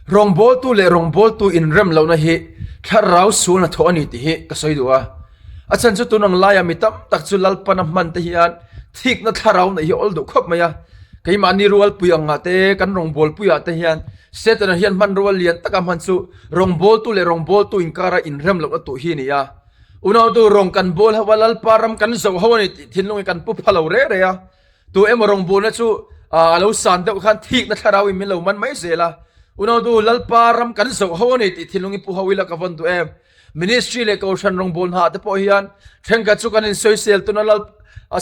Rawngbawltu leh rawngbawltu inrem lohna hi thlarau sual hnathawh a ni tih hi ka sawi duh a. A chhan chu tun ang laiah mi tam tak chu Lalpana hman te hian thikna thlarau neih hi a awl duh khawp mai a. Keimahni rualpui angah te, kan rawngbawlpuiah te hian Setana hian hmanrua lian taka hman chu rawngbawltu leh rawngbawltu inkara inrem lohna tuh hi a ni a. Unautu rawng kan bawl ho a, Lalpa ram kan zoh ho a ni tih thinlung hi kan pu pha lo reh reh a. Tu emaw rawngbawlna chu a lo san deuh khan thikna thlarau in min lo man mai zel a. Unautu Lalpa ram kan zoh ho a ni tih thinlung i pu ho ila ka vawn duh em. Ministry leh Kohhran rawngbâwl hnaah te pawh hian thenkhat chu kan insawisel tuna Lal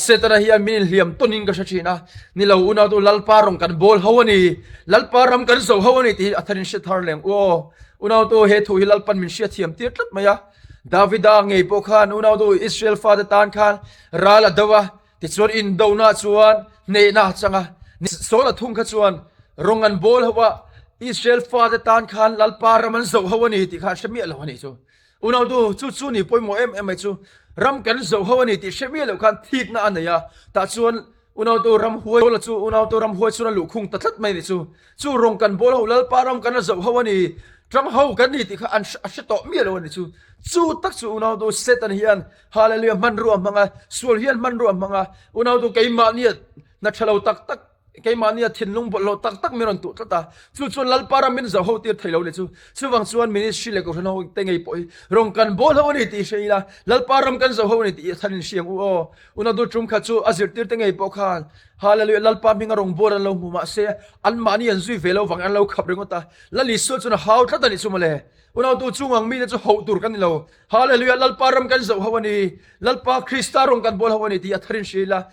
Setana hian min inhliam tawnin ka hre thin a, ni lo unautu Lalpa rawng kan bâwl ho a ni, Lalpa ram kan zo ho a ni tih hi a tharin hre thar leng u aw. Unautu he thu hi Lalpan min hriatthiam tir tlat mai a. Davida ngei pawh khan unautu Israel fate tan khan ral a do a, Tichuan indona chuan hnehna a chang a, Saul a thung kha chuan rawng an bawl ho a, Israel fate tan khan Lalpa ram an zoh ho a ni tih kha an hre miah lo a nih chu. Unautu, chu chu ni pawimawh em em mai chu, ram kan zoh ho a ni tih hre miah loh khan thikna a nei a, tah chuan unautu ram huai Saul-a chu unautu ram huai chuan a luhkhung ta tlat mai a nih chu. Chu rawng kan bawl ho Lalpa ram kan la zoh ho a ni, ṭang ho kan ni tih kha an hre tawh miah lo a nih chu. Chu tak chu unautu Satan hian Hallelujah hmanrua a hmang a, sual hian hmanrua a hmang a, unautu keimahnia hna tha lo tak tak, keimahnia thinlung bawlhhlawh tak tak min rawn tuh tlat a, chu chuan Lalpa ram min zoh ho tir thei lo ni chu. Chuvang chuan ministry leh kohhran ho te ngei pawh hi rawn kan bawl ho a ni tih hre ila, Lalpa ram kan zoh ho a ni tih than in hria ang u aw. Unautu tum khat chu a zirtir te ngei pawh khan Hallelujah Lalpa hminga rawn bawl an lo hmu mahse anmahni an zui ve lo vang an lo khap ringawt a, Lal Isua chuan a hau tlat a nih chu mawle. Unautu chung ang mite chu hoh tur kan ni lo. Hallelujah Lalpa ram kan zoh ho a ni, Lalpa Krista rawng kan bawl ho a ni tih a tharin hria ila.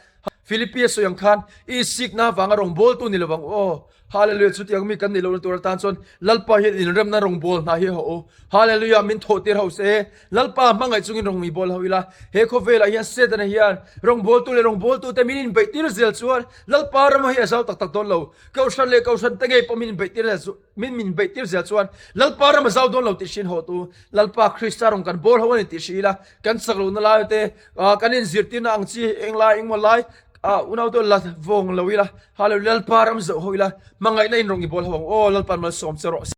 Philippi a sawi ang khan i sikna vanga rawng bawltu ni lovang u aw. Hallelujah chutiang mi kan nih lohna tur atan chuan Lalpa hian inremna rawng bawl hna hi a hawh u. Hallelujah min thawh tir ho se. Lalpa hmangaih chungin rawng mi bawl ho ila. He khawvelah hian Setana hian rawng bawltu leh rawng bawltute min inbeih tir zel chuan Lalpa ram hi a zau tak tak dawn lo. Kohhran leh kohhran te ngei pawh min inbeih tir zel Min min beih tir zel chuan Lalpa ram a zau dawn lo tih hriin haw tu Lalpa Krista rawng kan bawl ho a ni tih hri ila kan chak lohna lai te kan inzirtirna ang chi eng lai engmaw lai unau te la vawng lo ila Hallelujah Lalpa ram zoh ho ila hmangaihna in rawng i bawl ho ang aw Lalpa'n malsawm che rawh se.